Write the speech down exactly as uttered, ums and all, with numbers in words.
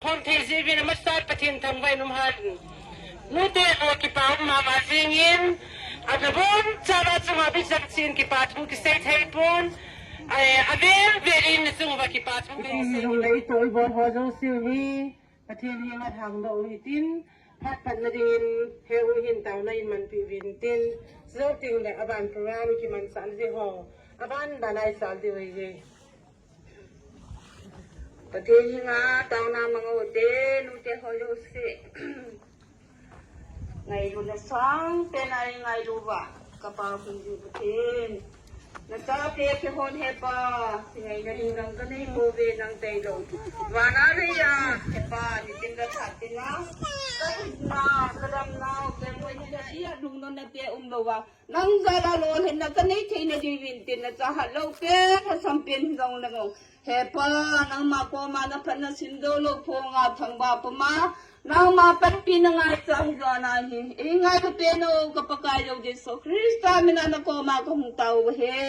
Hon thei jeh uvin amasat Pathen thangvah in um hen. Nute ho kipa um mama jingin, ana bon chava chunga bichang chin kipa thu kisei thei pon. Ai, avel vel in nachung uva kipa thu kisei. Jong lei to ibol ho jouse hi Pathen henga thangdoh u hitin, phat patna dingin he u hin taona in manpi uvin tin, jou ting le aban program kimansah ji ho, aban ban a isal diu ahi. Pathen henga taona mang u te, nute ho jouse. Ngailutna sangpen a ingailu uva, ka Pa hung jing Pathen. Nachate kihon He Pa, singaina ding dang kanei pouve nang tailou. Vana leiya, He Pa, nitin le phat tina, ka hina, ka damna, ka moi hina, iya lungdonna pe umlouva. Nang jal a lolhinna kanei theina diuvin tin nachahat lou te, lhasam pen jong nangong. He Pa, nangma koma naphatna simdoh lou ponga thangvah puma, nangma panpina ngaichat jona hi, eingailu pen u ka Pakai lou Jesu Christa mina nakoma kahung tao u ahi.